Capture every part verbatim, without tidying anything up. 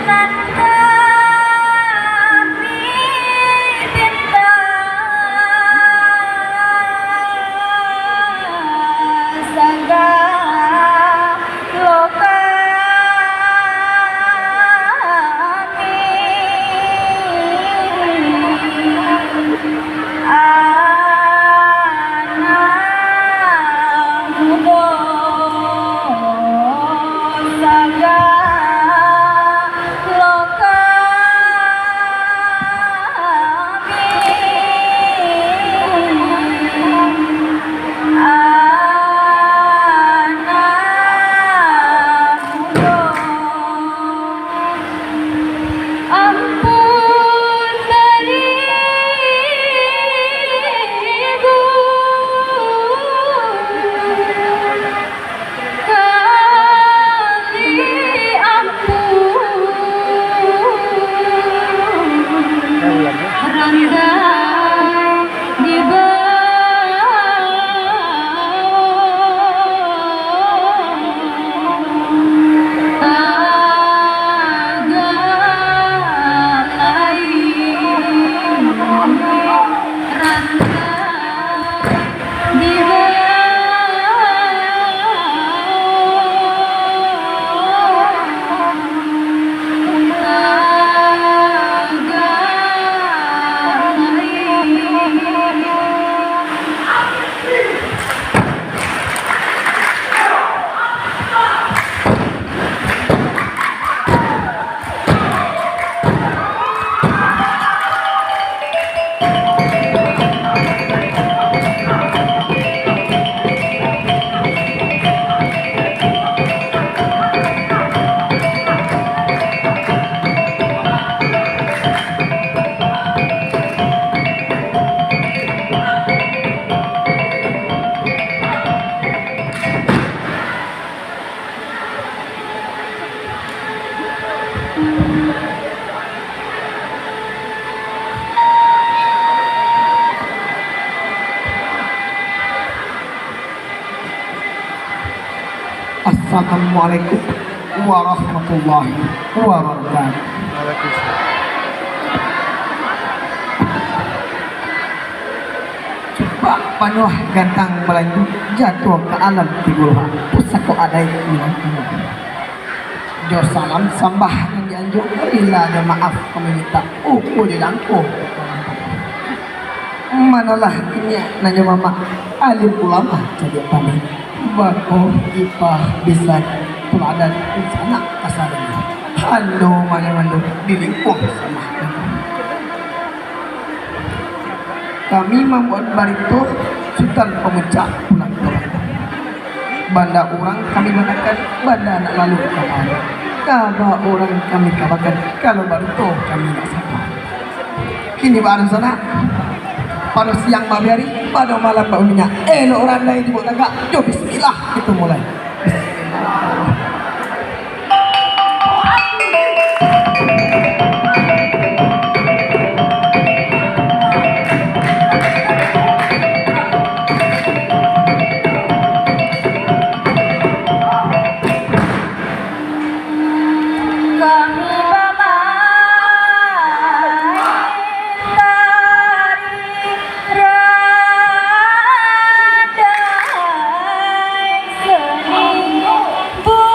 Nan kami pinta, sagalo kami. Anak mudo sagalo kami, anak mudo. Ampun baribu kali ampun, randai di bawah. Assalamualaikum warahmatullahi wabarakatuh. Waalaikumsalam. Cupak panuah gantang balanju, jatuah ka alam tigo luhak, pusako adaik Minangkabau. Jo salam sambah nan dianjuang, rila jo maaf kami mintak, uku jo jangko. Manolah inyiak nan jo mamak, alim ulama cadiak pandai, bako ipah bisan, tuladan sanak kasadonyo, hando manyamando di lingkuang samah. Kami mambuat barito, Sutan Pamuncak pulang ka banda. Banda urang kami bandakan, banda nak lalu ka banda. Kaba urang kami kabakan, kalau barito kami nak sapa. Kini baa sanak, pado siang babiari, pado malam bauminyak, elok randai dibuek tagak, jo bismillah kito mulai. Kami bamain tari randai seni bu-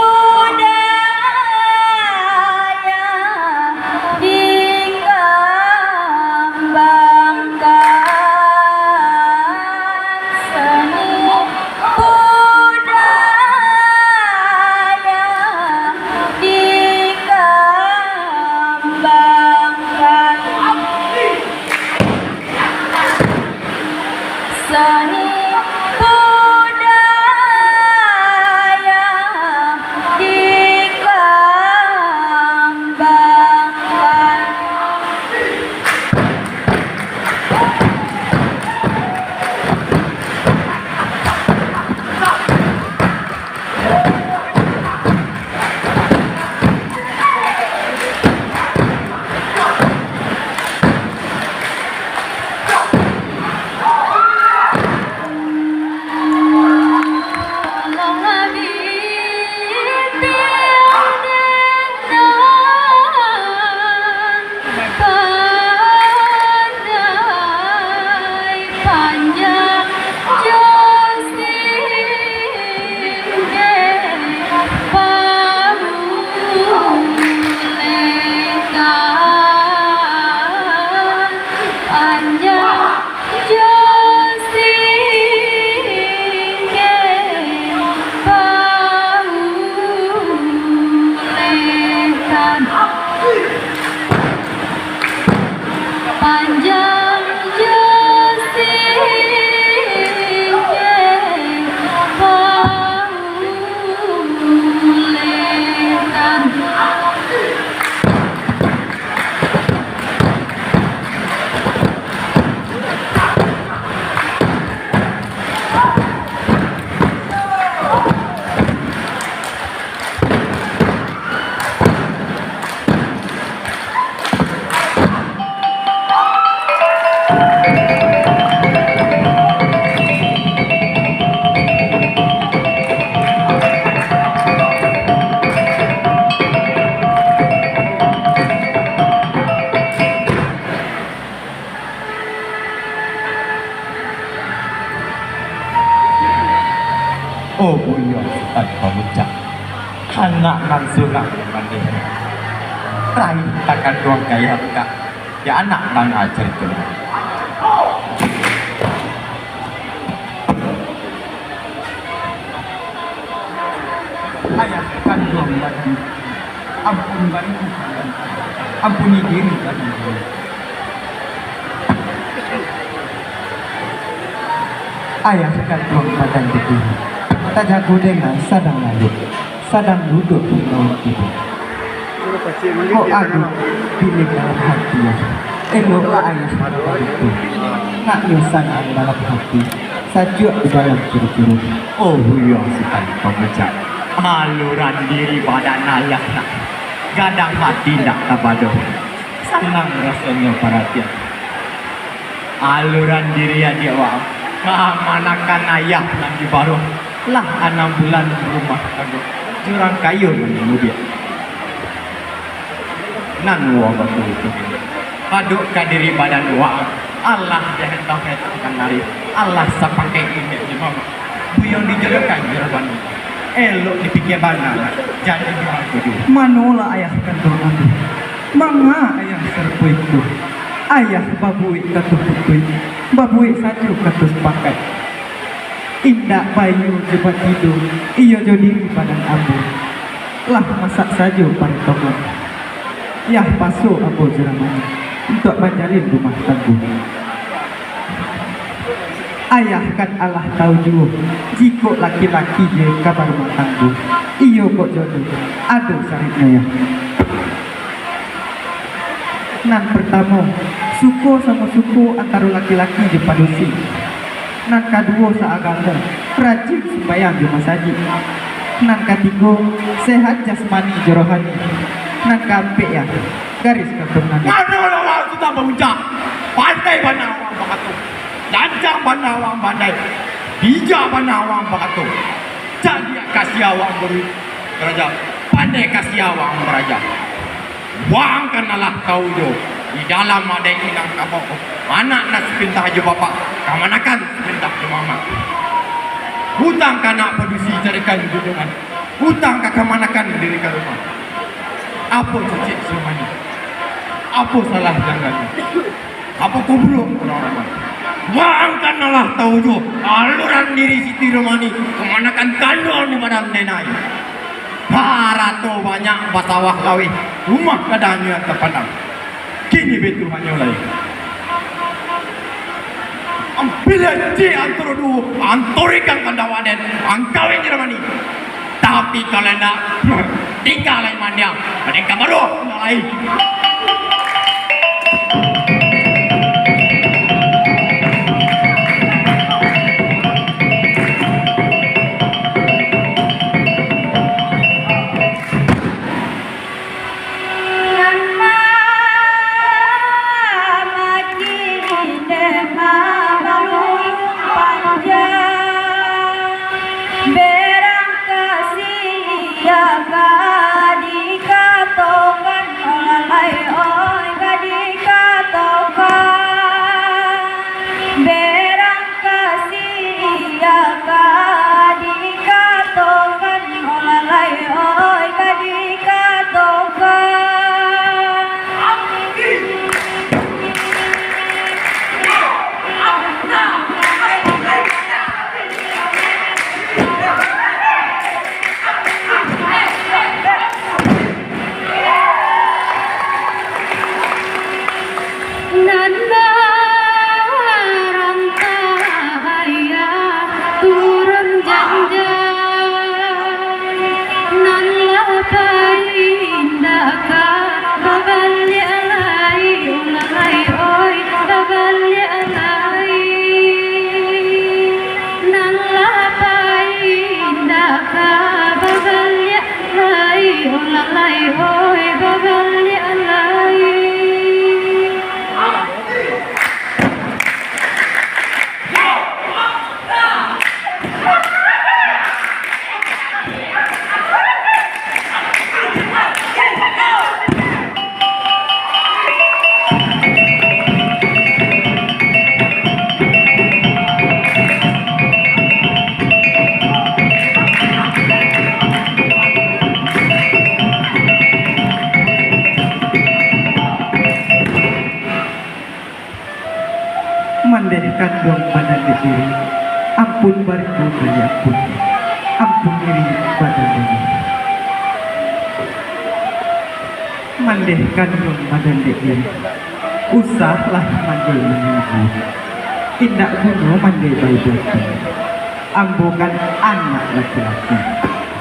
Panjang jo singkek pauletan. Oh, Buyuang Sutan Pamuncak, anak nan surang nan manih, raih takanduang ka ayah bukak, di anak nan acer tu. Ayah kanduang badan, ampun badan, ampuni diri badan. Ayah kanduang badan berdiri, tajago dengan sadang lalu, sadang duduk di bawah tidur. Kok aduh, bilik dalam hati, ya. Eloklah ayah pada itu. Nak nyo sanang dalam hati, sajuak di dalam kiro-kiro. Oh, Buyuang Sutan Pamuncak, aluran diri badan ayah nak, gadang hati ndak tabado. Sanang rasonyo paratian. Aluran diri adiak waang, kamanakan ayah nan di baruah, lah anam bulan barumah tanggo, jurang kayo nan dimudiak. Nan wah batua tu, paduak ka diri badan waang, alah dihetang-hetangkan ari, alah sapangkek indak dimamak. Buyuang dijodohkan jo Rabani. Elok dipikia bana, jadi urang tuju. Manolah ayah kanduang ambo? Manga ayah sarupo itu? Ayah babuek kato putuih, babuek sajo kato sapakaik. Indak baiyo jo batido, iyo jo diri badan ambo. Lah masak sajo paretongan. Yah paso ambo jo Ramani untuak manjalin rumah tanggo. Ayah kan alah tau juo, jikok laki-laki je ka barumah tanggo, iyo kok jodoh, ado saritnyo, yah. Nan partamo, suko samo suko antaro laki-laki jo padusi. Nan kaduo, saagamo, rajin sumbayang jo masajik. Nan katigo, sehat jasmani jo rohani. Nan kaampek, yah, garis katurunan. Manolah waang Sutan Pamuncak, pandai bana waang bakato, lancang bana waang pandai, bijak bana waang bakato, cadiak ka sia waang baraja, pandai ka sia waang baraja. Waang kan alah tau juo, di dalam adaik Minangkabau, anak nan sapinta jo bapak, kamanakan sapinta jo mamak. Utang ka anak padusi carikan junjuangan, utang ka kamanakan dirikan rumah. Apo cacek Suramani? Apo salah janggalnyo? Apo kuburuak urang ramai? Waang kan alah tau juo, aluran diri Siti Rumani, kamanakan kanduang di badan denai. Harato banyak basawah laweh, rumah gadang nan tapandang. Kini baitu hanyo lai. Ambilah ciek antaro duo, antorikan ka Dawaden, angkawin jo Ramani. Tapi kalau indak, tingga lai mandiang, mandiang ka baruah, indak lai. Kanduang badan dek diri, ampun baribu kali ampun. Ampun diri badan diri. Mandeh kanduang badan dek diri, usahlah mandeh manunggu. Indak guno mandeh baibu. Ambo kan anak laki-laki.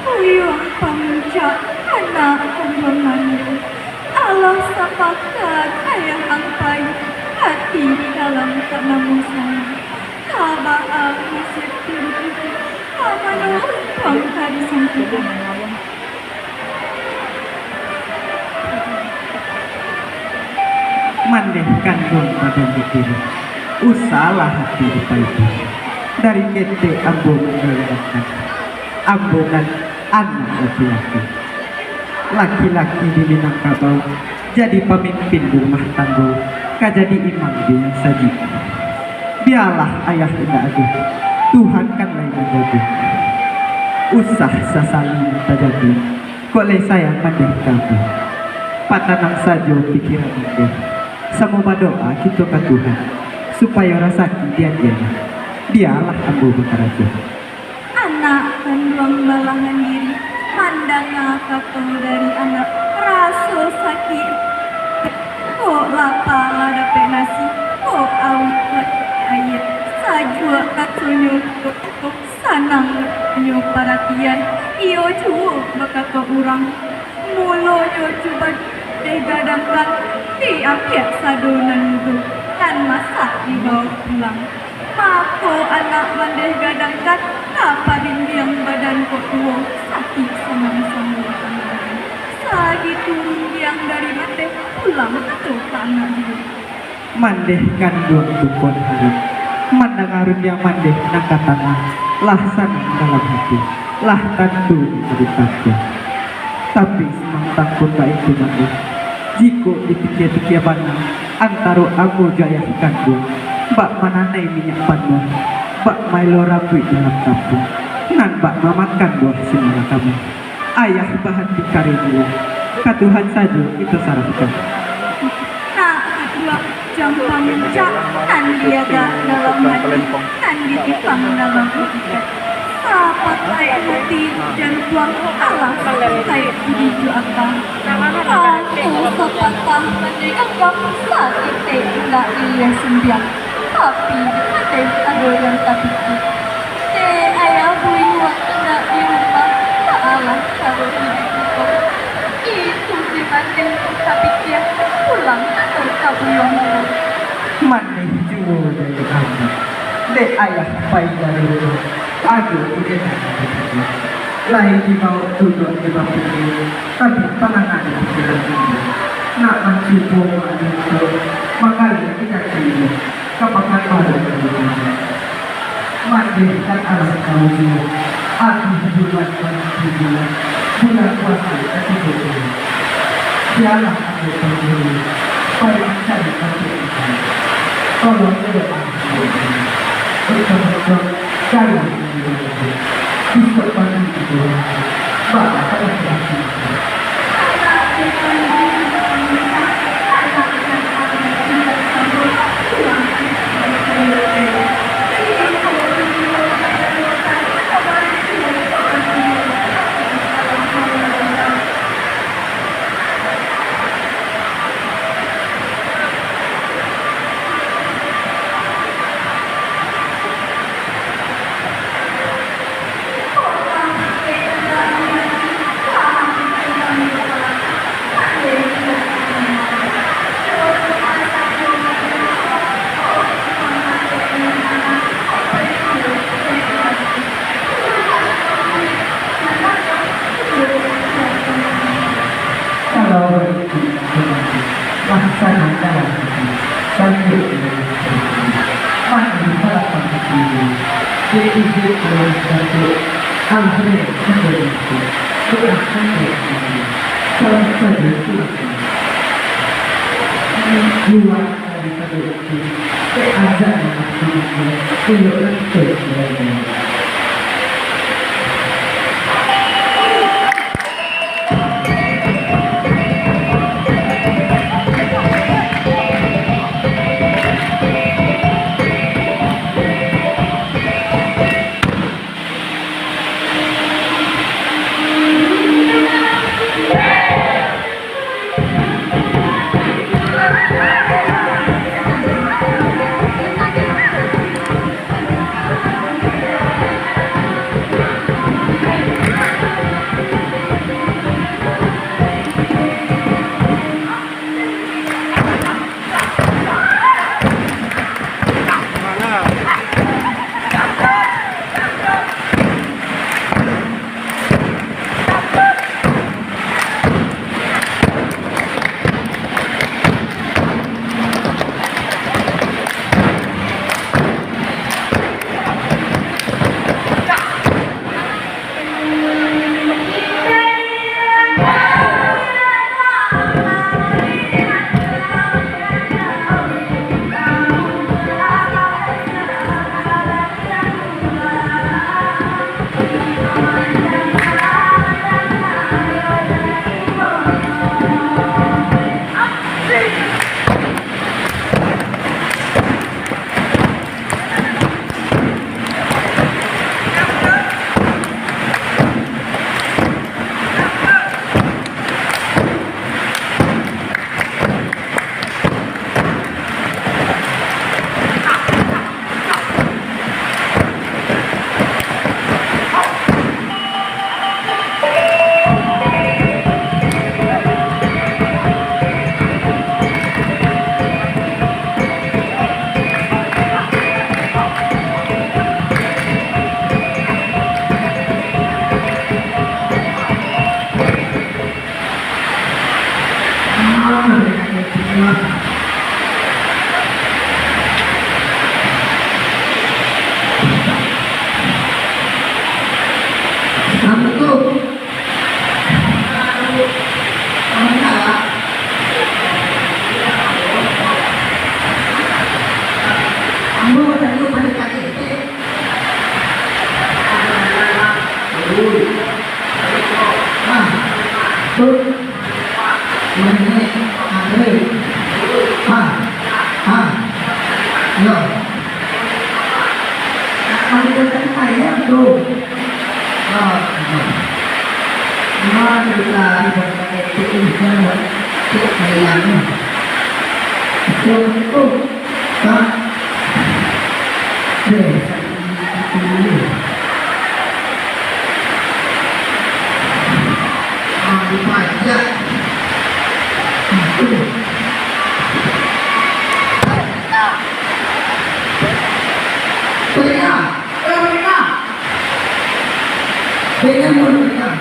Uyuang pamuncak anak kanduang mandeh. Alah sapakat ayah ang pai, ati dalam tak namuah sayang. Ka baa nasib turun itu, ka mano untuang ka disampukan. Mandeh kanduang badan dek diri, usahlah ati dipaitu. Dari ketek ambo manggalangkan, ambo kan anak laki-laki. Laki-laki di Minangkabau jadi pamimpin di rumah tanggo, ka jadi imam di nan sajik. Bialah ayah indak ado, Tuhan kan lai manjago. Usah sasali nan tajadi, kok lai sayang mandeh ka ambo. Patanang sajo pikiran ambo, samo badoa kito ka Tuhan, supayo rasaki diadiakan. Bialah ambo bakarajo. Anak kanduang balahan diri, mandanga kato dari anak, raso sakik. Kok lapa lah dapek nasi, kok auih lah dapek aia. Sajuak rasonyo, sanang rasonyo paratian, iyo juo bakato urang. Mulonyo jo mandeh gadangkan, diambiak sado nan mudo, nan masak dibaok pulang. Mako anak mandeh gadangkan, ka parindiang badan kok tuo, sakik sanang samo. Sagitu rundiang dari mandeh, pulang kato ka anak juo. Mandeh kanduang tu pun haruik, mandanga rundiang mandeh nan ka tangah, lah sanang dalam hati, lah tantu manjadi tangkuang. Tapi, samantang pun baitu mandeh, jikok dipikia-pikia bana, antaro ambo jo ayah kanduang, bak mananai minyak panuah, bak maelo rambuik dalam kampuang, nan bak mamakan buah simalakama. Ayah bahati kareh dulu, ka Tuhan sajo kito sarahkan. Nak dua jam pamuncak, nan diagak dalam hati, nan ditipang dalam itikad. Sapataik hati jantuang, alah sapataik budi jo aka. Aku sapatah mandigang kapusa, sakik indak diliah sumbiang. Tapi, ado, ado nan tapikia. Dek ayah buyuang indak di rumah, baalah caro hiduik kito. Itu di mandeh tu tapikia, pulang atau ka buyuang tu. Mandeh juo dari ambo. Dek ayah pai dari rumah, ado tu dek ayah. Lai dibaok duduak di bapikir, tapi pangana di pikiran ambo. Nak mancubo maadun tu, manggaleh di kaki inyo. Ka Pakanbaru. Mandeh kan alah tau juo, abih bulan mananti bulan, bulan puaso katigo tu. Bialah ambo pai dulu, pai mancari kantuak inyo. Tolong jo doa untuak inyo. Untuak-untuak dari Bisuak pagi tibo, baa pada pagi. Kalau baitu, lah sanang dalam hati, sakik dalam hati. Mati balakang hati, dek iduik dalam sakik, akhirnyo manjadi itu, doa sampai hati, salah sajo tu. Luar dari satu itu, dek ajak dalam hati, eloklah kito. Ah, tu. Ini, Andre. Ah, ah. Yo. Nak manggil tadi ayam tu. Ah, ah. Mana kita di tempat itu, ini kan, cek ayam ni. Assalamualaikum. Hah? Deh, sakit gigi. Ah, dipajak. Aduh. Perintah. Perintah. Perintah, perintah. Hah? Perintah.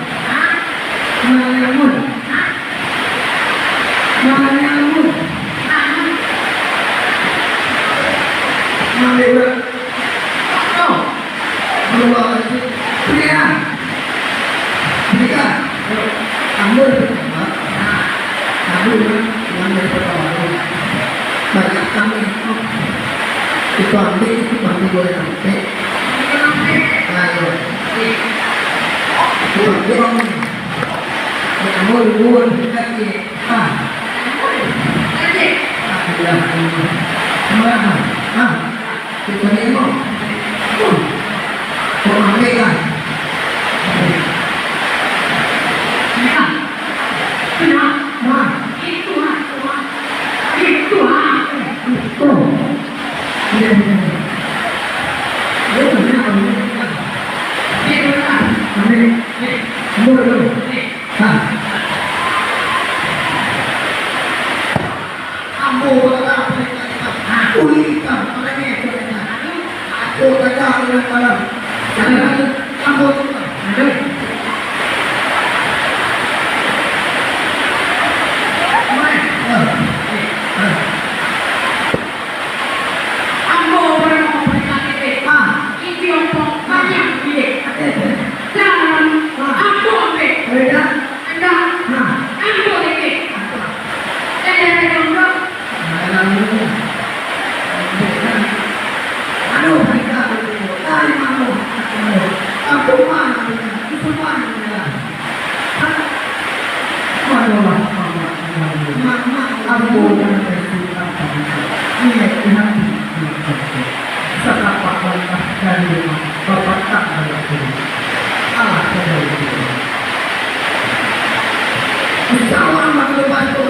Mangaliang ambo. Mangaliang ambo. Mangaliang ambo. Pria. Pria. Ambo dari pertama. Ambo dari pertama. Banyak kami. Itu ambil, itu ambil boleh sampai. Ayo. Itu ambil. Ambo duluan. Ah. Ah, sudah. Ah, ah. Kita ni, Bang. Kau ambil lah. Nah. Nah. Itu, ah. Itu, ah. Itu. Iya, iya. Iya, iya. Ambil. Ambil. Ambil. Hah? Ambo bakal perintah ikam. Ulih ikam, marengeh perintah. Aku tagak dengan malam. Jangan ambo tukar. Mai. Ah. Ah. Ambo baru mau perintah ketek. Ah. Isi ompong banyak bilik. Ketek. Dan ambo ambil. Beda. Anda. Nah. Ambo ketek. Anda ada jomblo? Nah, anu. Anu, perintah. Dari mana? Ambo mana? Itu mana? Maaf, maaf, maaf. Maaf, maaf. Ambo nan tasilap. Niat di hati. Satapak langkah dari rumah, bapatah dari sini. Alah, kejauhan. Insya Allah, maka lepas itu,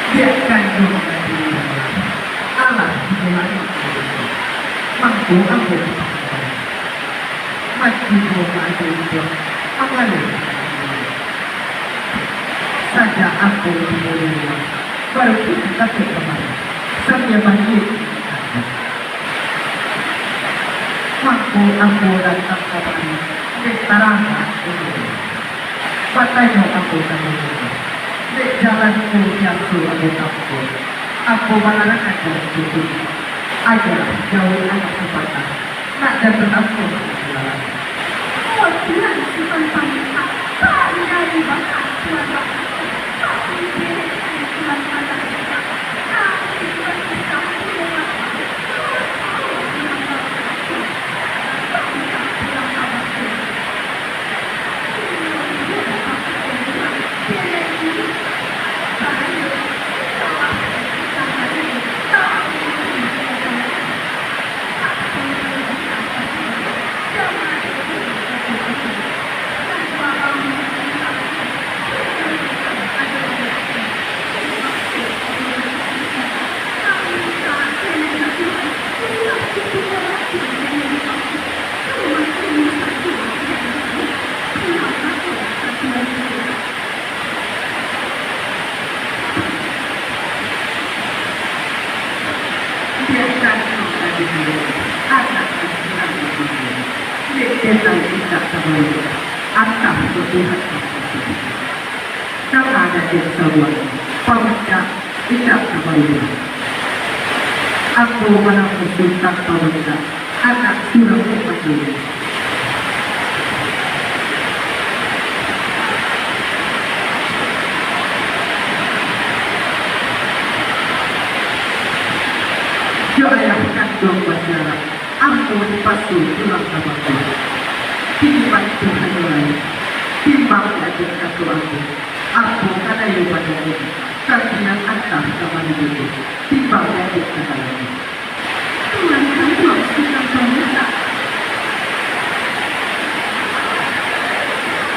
Biakkan jo mangati Allah, alah di langik. Mangko ambo mati jo mangati itu, manggaleh. Sajak ambo tibo di rumah, baru kini dapek kamari, sambiang bangkik. Mangko ambo datang kamari, dek tarang. Batanyo ambo ka guru, dek jalan ko biaso ambo tampuah, ambo malarangan jalan putuih. Aja jauah anak sabatang, nak jatuah ambo ka jalan. Wakilan Sutan Pamuka, pandai bana Tuan Rajo, tapi dek Tuan Pamuka, kami berpisah dengan Biakan mangkadi diri, anak nan sanang di dunia. Dek denai indak tabalu, atah jo Tuhan nan mangasuih. Danga dek sabuah pamuncak indak tabalu. Ambo manamu Sutan Pamuncak, anak surang Sutan Pamuncak. Jo ayah kanduang basiarak, ambo dipaso pulang ka Bangko. Kini bantu hanyo lai, timbang diagiah kato ambo, ambo kanayo badari, tapi nan antah ka maribu tu, timbang diagiah ka dalam. Tuan kanduang Sutan Pamuncak.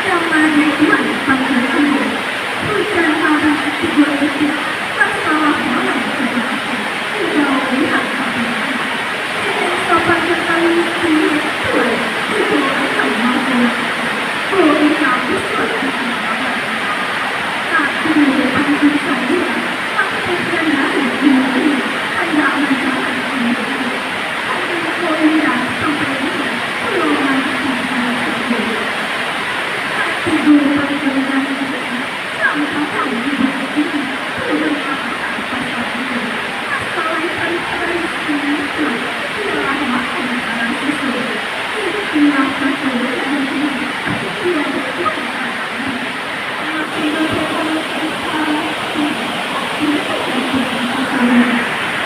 Danga dek Tuan panggilan ambo. Hujan awan tigo titik, masalah malam tigo titik. Hijau merah putih. Dek sapanjang kami, Tuan, tigo akan mampu. Bo indak busuak di sini. Tapi, panjang saja.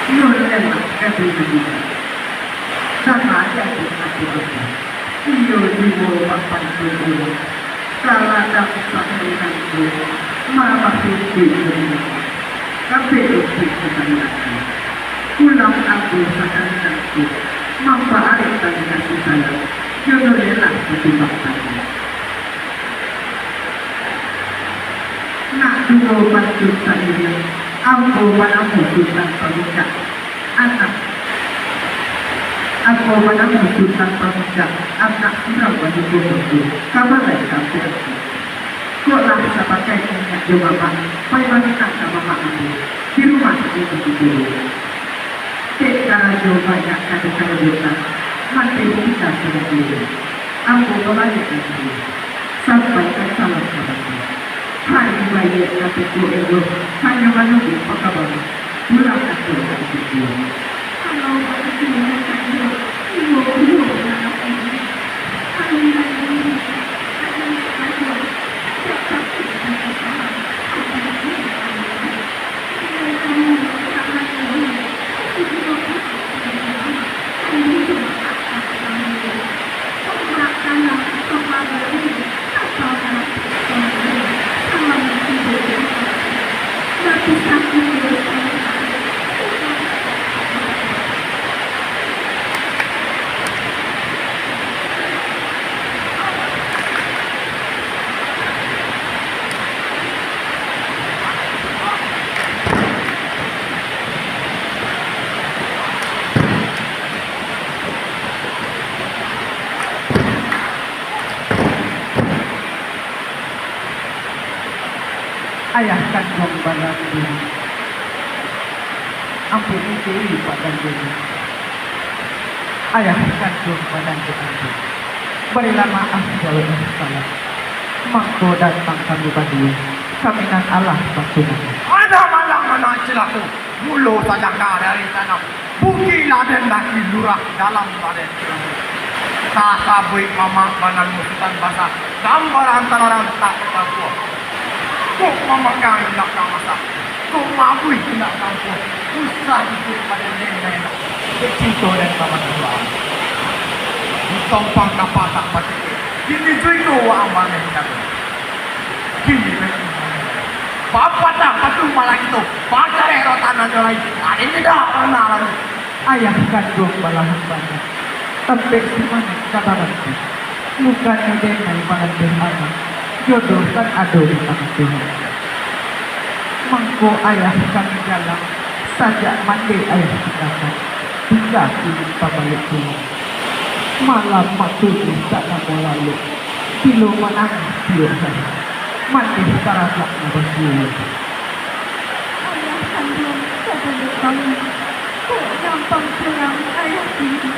Nyo lelah ka diri. Sama aja tu satu aku. Iyo jiwo bapantun urang. Taladang sakali nangko, malah basuntuik jo binatang. Tapi untuak sakali nangko. Pulang aku sakali nangko, mampaarek tali kasih sayang, jo nyo lelah batimbang tali. Nak duo pantun sairiang, ambo manamu Sutan Pamuncak, anak. Ambo manamu Sutan Pamuncak, anak surang Batu Kokoh tu, ka balai kampuang tu. Kok lah sapakai niniak jo mamak, pai bamintak ka mamak ambo, di rumah di Bukik Dulu. Dek karajo banyak ka dikarajokan, mati tingga surang dulu. Ambo babaliak ka dulu, sampaikan salam ka Bangko. Hai baiak ka Tengku Elok, hanyo manunggu pakabaran, pulang atuah ka Bukik Dulu. Kalau baitu, Ayah kanduang badan diri, ampuih diri badan diri. Ayah kanduang badan diri, ampuih. Barilah maaf jawek salah. Mangko datang kami baduo, kaminan alah batunangan. Anak malang anak cilako, mulo sajaka dari tanam. Bukik Laden Daki lurah dalam Laden Cilangin. Takabuik mamak banamo Sutan Basah, gambaran talarang tak tatampuah. Kok mamagang indak ka masak, kok mabuih indak ka ampuah. Usah ikuik pado den nan enak, dek cinto den ka mati jua. Ditompang kapa tak batik, kini juo iko waang maneh jago. Kini bapatah patuh malah kito, bakareh rotan nan lai, ado indak anak lagi. Ayah kanduang balahan banyak, tampek sumangaik ka baranti. Bukannyo den nan barantih anak, jodoh kan ado di tangan Tuhan. Mangko ayah kami jalang, sajak mandeh ayah tinggakan, tingga kini pabaliak pulang. Malam matunyo tak namo lalok, bilo manangih tiok hari, mandeh taragak nan basuo. Ayah kanduang ka bulik bana, kok gampang pulang ayah kini.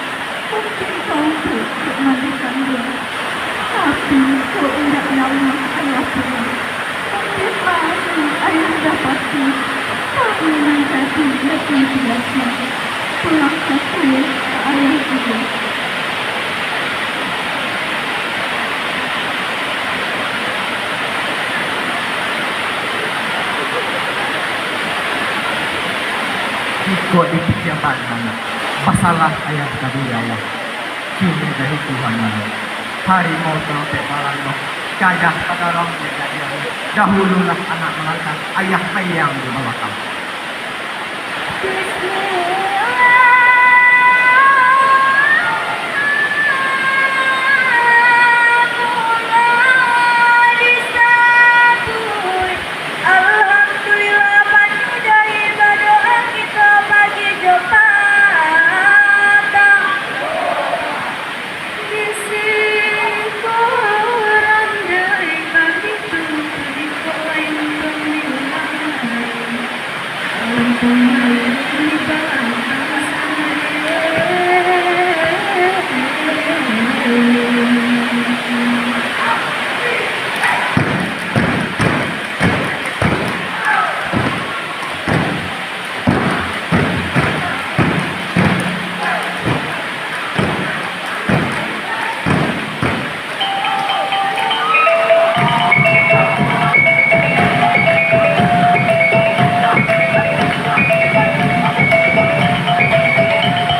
Mungkin ka umpik dek mandeh kanduang, tapi kok indak nyaman ayah pulang. Mungkin maafnyo ayah dapati, kami nan jadi dek manjelasan. Pulang sato ka ayah juo. Jikok dipikia bana, basalah ayah ka diri ayah. Kini dari Tuhan lalu. Harimau tarompek balanyo, gajah tadorong dek gajah. Dahululah anak malangkah, ayah mayang di balakang. Alhamdulillah, banyak dari badoa kito pagi jo patang. Bisi ko randai kami tu, di ko lain kami ulang. Alam pun lain di balakang sana.